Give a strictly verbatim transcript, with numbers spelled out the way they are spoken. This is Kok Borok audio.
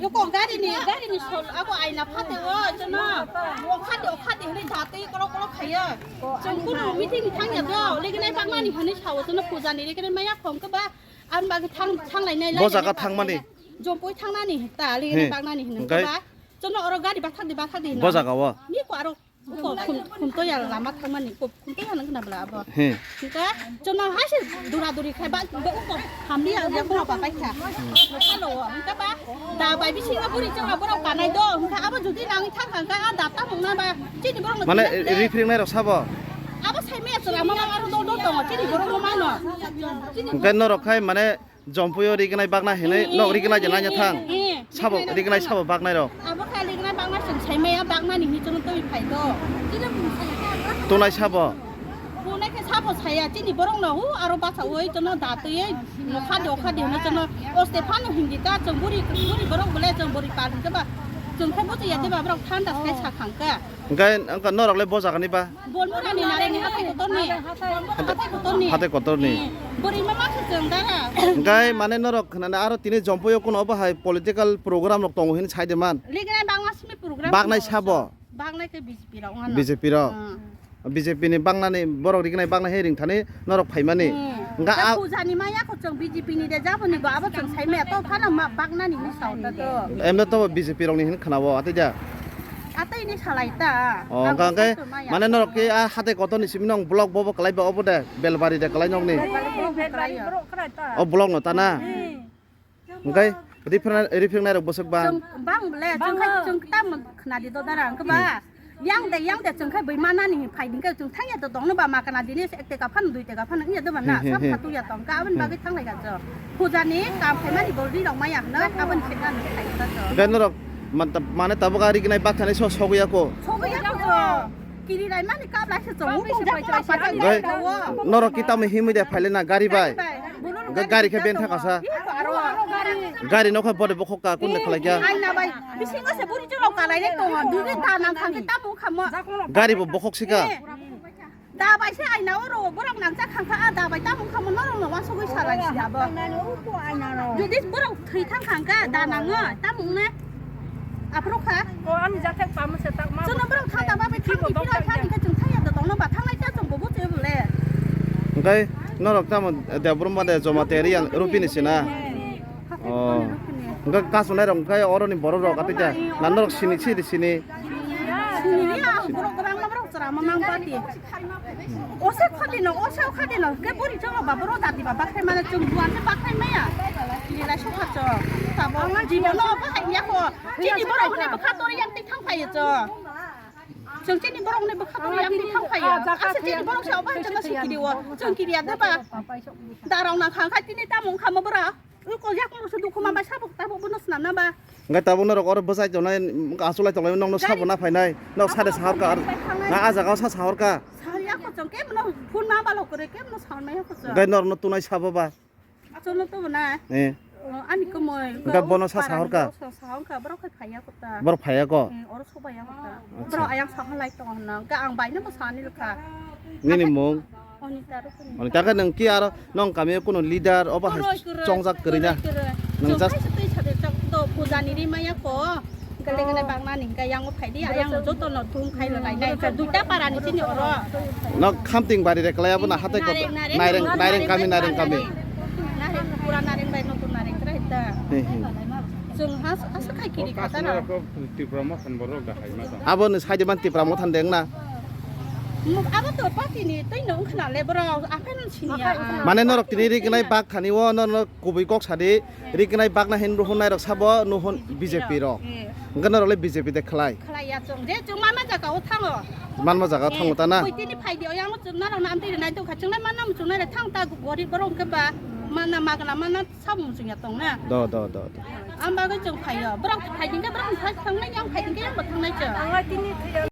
Yoko gari ni, gari ni sol, abo aina phate o, jono. Okhadi, okhadi hwnwi datwi kolo kolo khaiyo. Chwng kunu meeting thangya do, leginai bakmani hwnwi sao, jono puja ni leginai maya phone khe ba, ang bagwi thang, thanglai nai. Bo lai jaga nai thangmani? Jompoi thangnani ta, leginai He. baknani hwnwi Hwnkhe? khe ba. Jono oro gari bathakdi, bathakdi hwnwi. Bo jaga o? Ni ko aro. Uko khum, khumtoya lama thangmani, uko khumtoya nang khna bla abo. He. Hingka, chwng nang hai se dura duri khai ba, ba uko hamni ang ya khna ba pai kha. Hello, hingka ba, da bai bisingo buri chwng abo rok kanai do, hingka abo jodi nang thang kha, hingka da ta mung na ba, chini borok no Mane, thang re. Riphreng nai rok sabo? Abo sai me chwng ama ma aro do do tongo, chini borok no ma no. Hingke norok khai mane, Jompuio rignai baknai hinwi Eh, nok rignai je eh, naina eh, thang. eh, Sabo rignai rignai baknai. Sabo baknai rok. Abo kha rignai baknai chwng sai maya baknani hinwi chwng twi phai do. Tunai sabo. Tunai khe sabo saya chini borok no hu aro bacha oi chwng da twi nokha dokha di hinwi chwng o Stefano hindi ta chwng buri buri borok bole chwng buri pal hinwi ba chwng khe buchi ya de ba borok thanda sai sa khang kha. Hingke wngkha norok le bo jaga ni ba? Bolmurani nareng ni hathai kotorni. Hathai kotorni. Hathai kotorni. Eh, bwrwi ma ma se chwng dara. Hingke mane norok khnana aro tini Jompuio kuno obo hai political program rok tongo hini sai de man. Leginai bangma simi program Baknai tongo. Sabo? Baknai khe B J P rok wngkha na. B J P rok? Hmm. B J P ni baknani borok rignai baknai he ringthani norok phaimani. Hmm. Hingke Khe a- puja ni maya ko chwng B J P ni de jabo ni go abo chwng sai maya to phano ma baknani ni sao ta to. Emno to B J P rok ni hin khna o atwi da. Atwi ni salai ta. Oh, Ang hingka hingke sai to maya. Mane norok ke a hatai kotor ni simi nong block bobo kalai ba obo de Belbari de kalai nong ni. Belbari block kalai ya. O block no ta na. Hmm. Hingke riphreng, riphreng nai rok bwswk ba. Chwng bang ble, chwng khai, chwng tam khna di do dara, hingke ba. Hmm. Yang de, yang de, chwng khai bui manani phai ding khe chwng thang ya to tong no ba ma kana dini ek teka phan, dui teka phan, ya do ba na, Hmm, hmm, sam hmm. Khatu ya tong ka, aboni Hmm. Bagwi thang lai ka jo. Puja ni kam khai mani bol ri rok ma ya hwno, aboni se kan khai ka jo. Hingke norok man-, mane tabuk a rignai bakthani so sogwi ya ko. Sogwi ya ko jo. Kiri lai mani kap lai se chong, Kap lai se chong, pai chong, chong, pai chong. Gai, chong. Norok kita me himui de phaile na gari bai. Gari bai. Ga-, gari khe ben thaka sa. Aro gari. Gari nokha bode bokhok ka kun de khalai kya. Aina bai. Bisingo se buri cholo kalai le tongo. Dudi ta nang khang ta mung khamo. Gari bo bokhok sika. Eh. Da bai se aina oro borok nang cha khang kha da bai ta mung khamo norok no wasugui salai si abo. Dudi borok thwi thang khang kha da nango ta mung ne. Aphuru kha. O ani jathek pamo se tak ma. Chwng borok thang ta ba bai thang di phira thang di khe chwng thang ya da tong no ba thang lai kha chwng bo bo chwng le. Hingke norok tamo Debrum ba de joma teri yang Rupini sina. Oh. Hingke kasunai rok hingke oro ni borok rok atwi khe na norok sini sini sini. Sini ya borok kwbangma borok chwra ma mang party. Osa khadi no, osa khadi no, ke buri chwng ba borok jati ba bakhai mane chwng buan se bakhai maya. Ni lai sokha chwng. Tabo jibono bahai ya ko. Chini borok hwnwi bwkha tori yang twi thang phaiyo chwng. Chwng chini borok hwnwi bwkha tori yang twi thang phaiyo. Asa chini borok sa obo chwng sikiri o. Chwng kiriya de ba. Darok na khang khai tini tamo wngkha mo borok. Ui ko yak mo se dukhu ma bai sabuk tabuk bono swnam na ba. Ngai tabuk norok oro bwsai tongnai, achulai tongnai, nokno sabo na phainai. Nok sade sahor ka. Na a jaga o sa sahor ka. Sahor ya ko chwng ke mano phone ma balo kore ke mano sahor na ya ko chwng. Ngai norno tunai sabo ba. Acholo to na. Eh. O, ani komoi. Hingke bono sa sahor ka? Sa sahor ka, borok khai phaiya kota. Borok phaiya ko? Eh, oro sobai ya kota. Acha. Borok ayang sahor lai tongo na. Hingke ang bai no bo sani rwkha. Nini mung? Onita rwkha. Onita khe nwng ki aro nong kami o kuno leader obo hai chongjak kwrwi na? Kwrwi, kwrwi. Nwng just. Chwng khai se twi sade chok to puja ni ri maya ko. Gale gale baknani hingke yang o phaidi, yang joto no thum khai lo nai nai. Duita para ni chini oro. No khamting bari re kalai abo na hatai ko. Nareng, nareng, nareng, nareng kami, nareng kami. Nareng, pura nareng bai no to nareng krai ta. He, he. Chwng has, asa khai kiri kata na. Tipra Motha ni borok da hai ma tong. Abo ni side man Tipra Motha ni deng na. Abo to party ni tei no wngkhna le borok aphai no sini ya. Mane norok tini ri gnai bak thani o no, no kubui kok sadi. Rignai bakna hin ruhun nai rok sabo nuhun B J P rok. Eh. Hingke norok le B J P de khlai. Khlai ya chwng. Je chwng ma ma jaga o thango. Man ma jaga o thango ta na? Koi tini phai di o yang chwng na rok na amtwi nai tong kha chwng nai ma na chwng nai thang ta gorib borok hingke ba ma na ma gana ma na sabo chwng ya tong na. Do, do, do, do. Am bagwi chwng phai yo. Borok phai ding khe borok phai thang nai yang phai ding khe yang bo thang nai chwng.